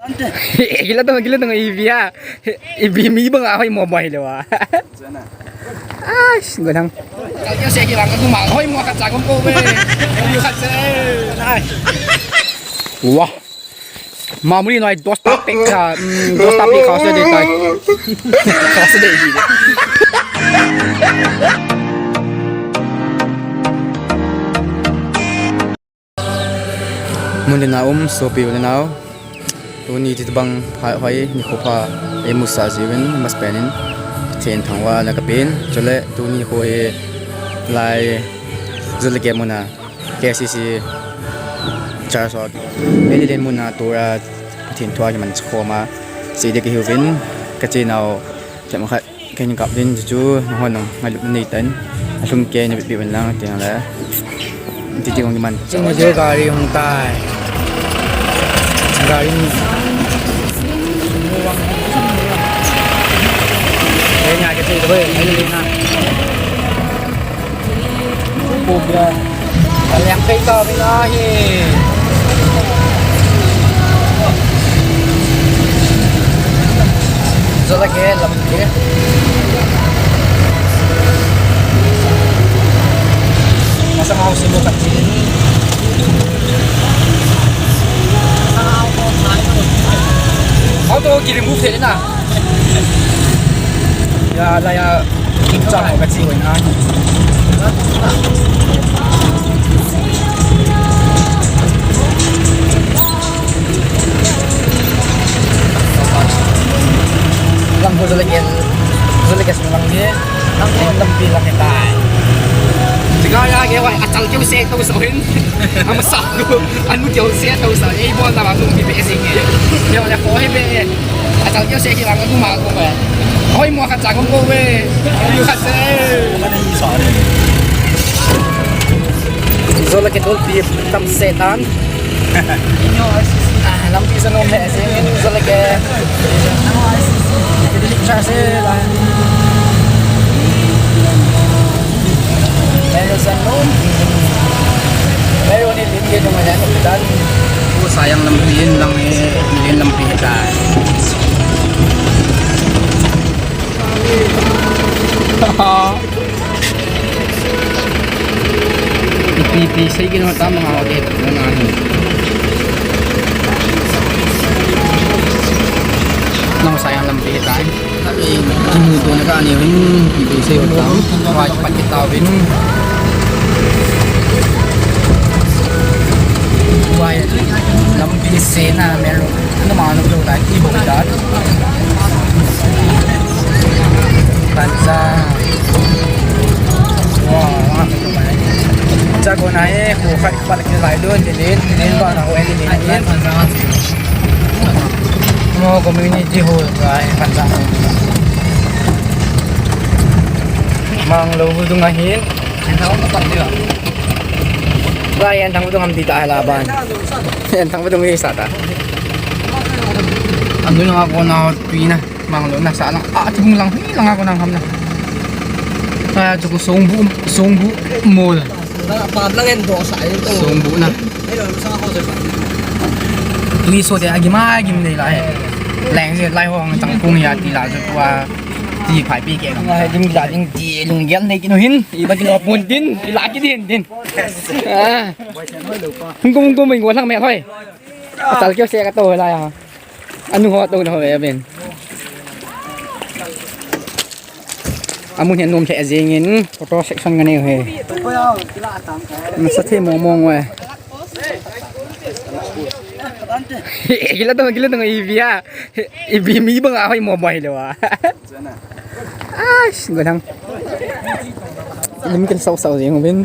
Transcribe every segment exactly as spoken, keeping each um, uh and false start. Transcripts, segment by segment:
Kila tong, kila tong, ibi a. Ibi mi bang a hoi mo bai lo a. Ai, sing ko lang. Kal kio se ki bang, ko mang hoi mo ka cha ko ko be. Kal kio ka se. Ai. Wah. Mamuli noi dos ta pek ka, mm, dos ta pek ka se de tai. Ka se de di. Mun le na um, sopi u le nao. Tuni ti bang hoi, hoi, nikho pha, eimusah jiuvin, masapen in, Pathen thangvahna kapen, chule tuni kho hi lai, Zolake mun a, K C C, Church of, Maryland mun a, tua, Pathen thua kiman khom a, che ding kahiuvin, kachenau, themkhat, Keini kap din chu, chu, nahon nang, ngailutna nei tan. Alhum kei na bit bit un lang, tiang le. Ti ti kong kiman. Ching jo gari hung tai. Gari. Kei na ke chei to, kei na. Ko bia. Kaliang kei ta vin ahi. Zolake lampi. Masang house mo kati. Auto ki remove thei na. Ya, la ya, chang ka chi wai na. Lang ko Zolake, Zolake sung lang ni. Lang ko lampi lang kita. Tiga ya ke wai, achal ke se to so hin. Amasa ko, anu ke se to so. Ei, bon na ba tum bi be sing. Yo le ko he be. Achal kio se ki bang ko ma ko be. Hoi mo ka cha ko ko be. Yu ka se. Zolake tol pi tam setan. Ah, lampi sa nom le se. Zolake. Cha se la. Meru san nom. Meru ni lim ke nom le no dan. Ko sayang lampi in lang e, lim lampi ta. Ipi ipi sei kino tam nga o de na ni. Nang sayang lampi tai. Kimuto na ka ni hin, ipi sei tam. Wai pat kita win. Wai lampi se na mero. Ano maano ko dai ibo kita. Pansa. Wow. Cha ko na e, ko khat pal ke lai don de le, ne ba na ho e de le. Mo community hall lai pansa. Mang lo bu dung ahin. Lai an thang bu dung ham ti ta la ban. An thang bu dung e sa ta. An dung na ko na pi na. Mang lo na sa lang. A, ti bung lang, hi lang ako nang ham na. Kaya chu ko songbu, songbu mol. Pam lang en do sa ito. Songbu na. Tui so de agi ma agi nei la he. Leng je lai ho ang tang kung ya ti la chu tua. Ti phai pi ke. Ngai dim la ding ti lung gel nei ki no hin. I ba ki no pun din. I la ki din din. Ah. Hung kum kum ko lang me hoi. Tal kyo se ka to la ya. Anu ho to na ho ve ben. Amun hian nom thei a zingin photo section ka nei u hi. Nasa thei mong mong uve. Kila tong, kila tong, ibi a. Ibi mi bang a hoi mo bai lo a. Ai, sing ko thang. Lim kel sau sau zing uvin.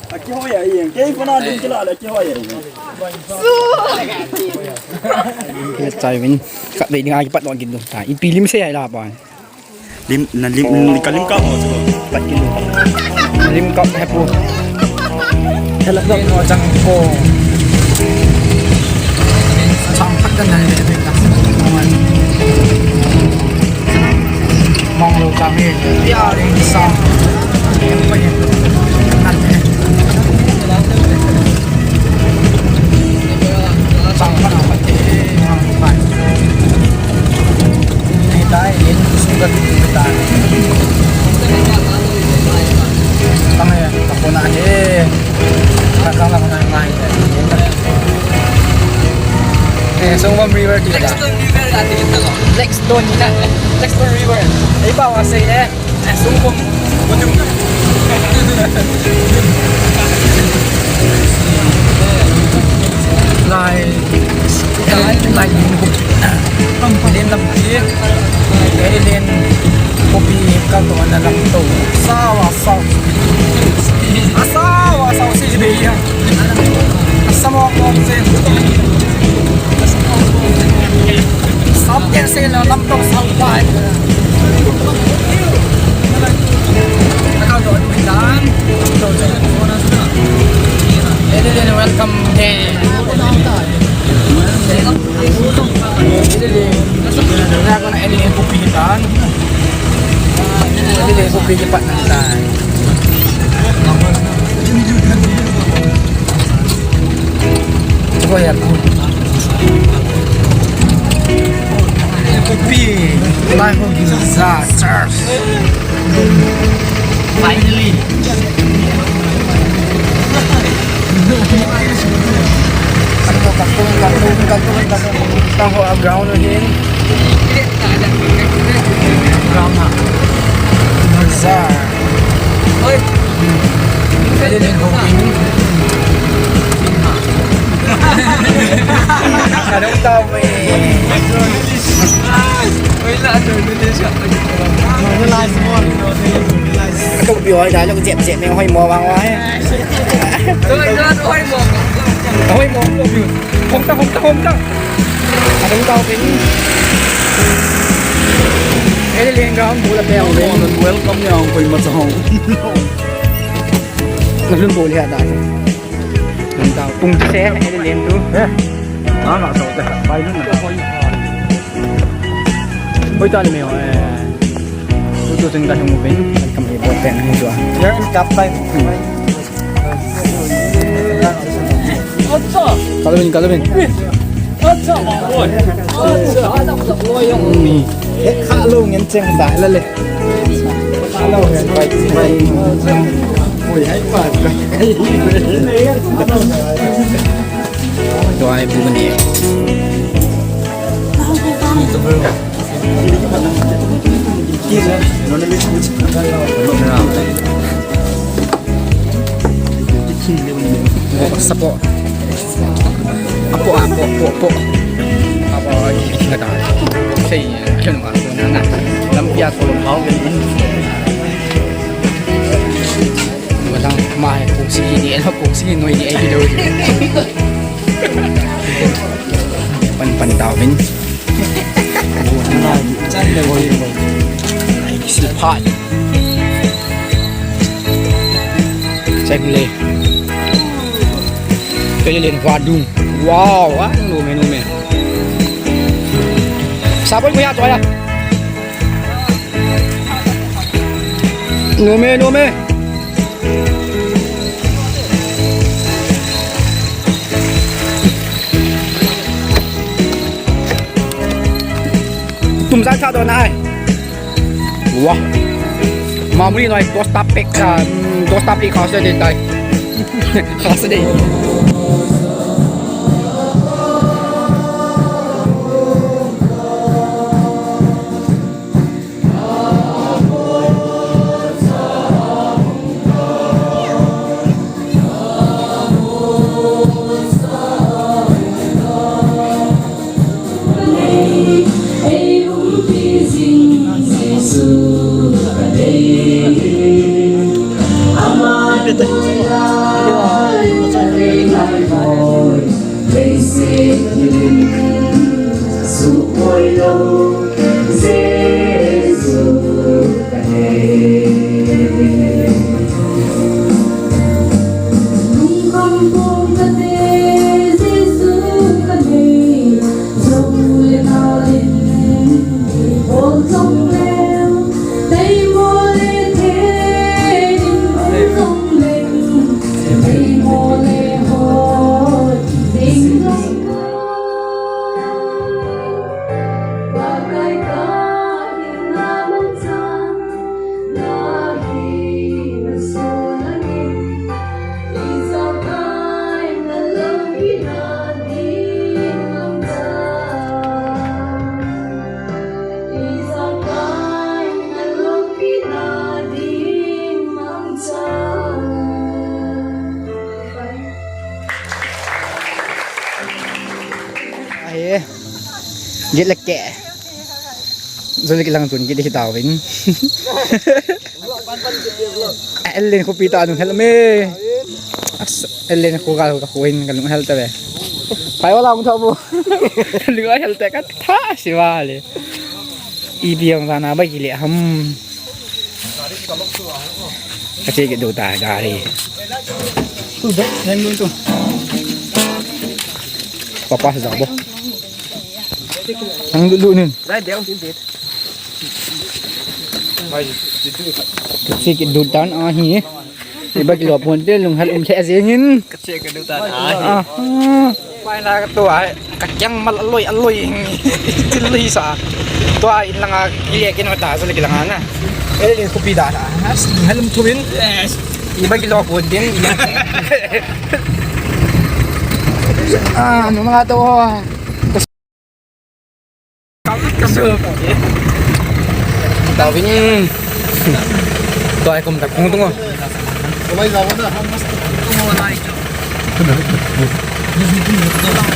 A kihoi a ing. Kei kona lim kila le kihoi a ing. Lim kel chai uvin. Ka dei ding a kipat lo kin du. Ta, ipi lim se ai la pa. Lim, na lim, ka lim kap mo chu. Pat kin. Na lim kap he pu. Hello, hello, chang ko. Chang pat kan na le. Mong lo chang he. Ya ring sa. Nan he. Chang pat na pat he. Songvam River ti la. Blackstone River la ti la. Blackstone ni na. Blackstone River. Ei ba wa sei le. Songvam. Lai. Lai. Len lam ti. Len. Kopi ka to na lam to. Sawa saw. Asawa saw si be ya. Samo ko se. Sap ken se na lam to saw pai. Ka do ni dan. Len, len, welcome again. Len, len. Len, len. Len, len. Kopi tan. Len, len. Kopi kipat nang tan. Ito ko yan. Kopi. Tayo ko ginaza. Cheers. Finally. Ano to, katung, katung, katung, katung. Taho a ground hin. Ground ha. Bazaar. Oi. Pwede din hoping. Anong tao mo eh? Oi, lahat ng Indonesia. Normalize mo, normalize. Ako, piyo, ay, dahil ako, jep, jep, may hoy mo, bang, hoy. Hoy mo, hoy mo. Hom ta, hom ta, hom ta. Adang tao pen. Ele leng ground bula pe. Welcome ya, ang koy matahong. Nalun bol ya da. Adang tao. Pung se, ele leng tu. Eh. Ah, nga sa ta. Bai nun na. Hoy, tali me, eh. Tu tu sing ta hung pen. Kam e bol pen ni jo. Yan, kap pai. Kalvin, Kalvin. He kha lo ngen cheng da la le. Kha lo ngen pai pai. Oi, hai pa. Tuai bu ni. Sapo. Apo, apo, apo, apo. Apo, kita. Sei, kena ma. Nana. Lampi a ko hau. Matang ma hai kung si ni, eh, kung si noi ni, eh, video. Pan, pan tao min. Silpai. Chai pule. Kaya len vadung. Wow, ah, no me, no me. Sabon ko ya to ya. Nome, nome. Tum sa cha do nai. Wah. Mamuli noi, dos tapik sa, mm, dos tapik kha se de tai. Kha se de. Git le ke. Jol kilang chun git le kitao vin. Ellen khopi ta nung hel me. As, Ellen khogal ka khuin ka lung hel ta ve. Pai wala ung tho bu. Lung hel ta ka tha si va le. Ipi ong ta na ba ki le ham. Ka che kit diu ta gari. Tu be, nang dun tu. Papa sa bo. Nang dun dun nin. Dai deu sin dit. Ka che kit diu tan ahi. Iba kilo pon te lung hal um the jeng in. Ka che kit diu tan ahi. Ah. Pai na ka tua, ka kiang mal aloi, aloi. Til lui sa. Tua in langa kilia kin mata sa lagi langa na. Eh, in kopi da na. Has, halum tuwin. Yes. Iba kilo ko din. Ah, ano mga to? Kasu. Tawin. Tua kum tak kung tungo.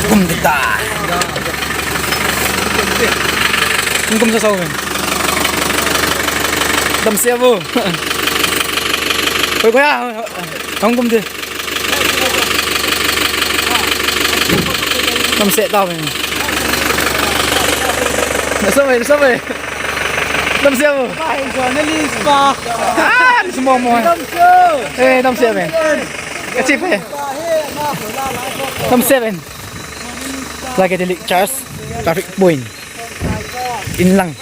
Kum kita. Kum kum sa sawen. Dam siya bu. Hoy kuya, ang kum di. Dam siya tawin. Nasa may, nasa may. Dam siya bu. Ay, journalist pa. Ah, nasa mo mo. Dam siya. Eh, dam siya men. Kasi pa. Tam seven. Lagi dili charge. Traffic point. Inlang.